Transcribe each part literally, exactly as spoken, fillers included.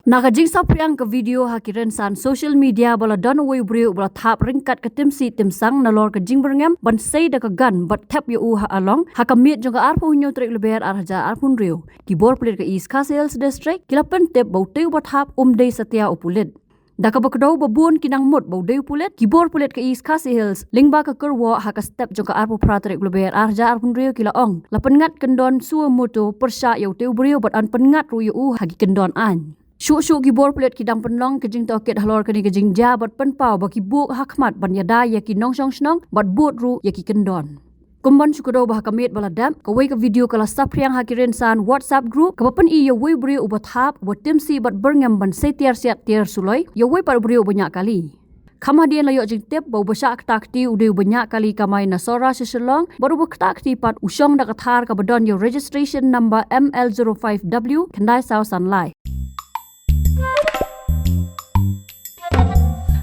Na ka jingsaphriang ka video ha ki rynsan social media ba la don uwei u briew uba la thap ryngkat ka timsi timsang nalor ka jingbyrngem ban sei da ka gun bad thep ïa u ha along ha ka miet jong ka arphew hynñiew tarik Lber ar hajar arphew hynriew. Ki bor pulit ka East Khasi Hills District ki la pyntip ba utei uba thap um dei satia u pulit. Da kaba kdew ba bun ki nang mut ba u dei u pulit, ki bor pulit ka East Khasi Hills lyngba ka kyrwoh ha ka step jong ka arphew phra tarik Lber ar hajar arphew hynriew ki la ong la pynngat kyndon suo moto pyrshah ïa utei u briew bad yn pynngat ruh ïa u ha ki kyndon aiñ. Shuh shuh ki bor pulit ki dang pynlong ka jingtohkit halor kane ka jingjia bad pynpaw ba ki buh ha khmat ban ïada ïa ki nongshong shnong bad bud ruh ïa ki kyndon. Kumban shu kdew ba ha ka miet ba la dep, kawei ka video ka la saphriang ha ki rynsan WhatsApp group kaba pyni ïa uwei u briew uba thap, uba timsi bad byrngem ban sei tiar siat tiar suloi ïa uwei pat u briew uba ñiah kali. Kham hadien la ïoh jingtip ba uba shah ktah kti u dei uba ñiah kali kamai na Sohra sha Shillong bad uba ktah kti pat u shong da ka thar kaba don ïa u registration number M L zero five W khyndai saw san lai.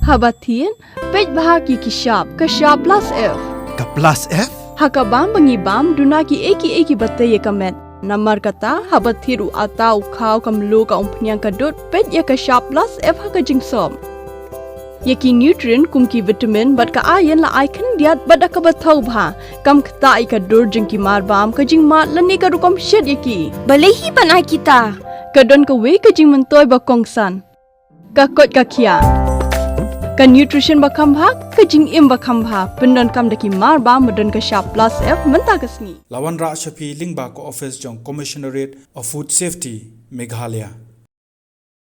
Haba thied, peit bha ki ki shap, ka shap plus F. Ka plus F? Ha ka bam ba ngi bam, duna kiei kiei kiba tei ïa ka met. Namar kata, haba thied u atta, u khaw, ka mluh, ka umphniang, ka dud, peit ïa ka shap plus F ha ka jingsop. Ïa ki nutrient kum ki vitamin bad ka iron la ai khyndiat bad da kaba thaw bha. Kam ktah ïa ka dur jong ki mar bam, ka jingmad lane ka rukom shet ïa ki. Balei hi ban ai kita? Ka don kawei ka jingmyntoi ba kongsan. Ka koit ka khiah. Ka nutrition ba kham bha, ka jingim ba kham bha. Pyndonkam da ki mar bam ba don ka shap plus F mynta ka sngi. La wanrah sha phi lyngba ka office jong Commissionerate of Food Safety, Meghalaya.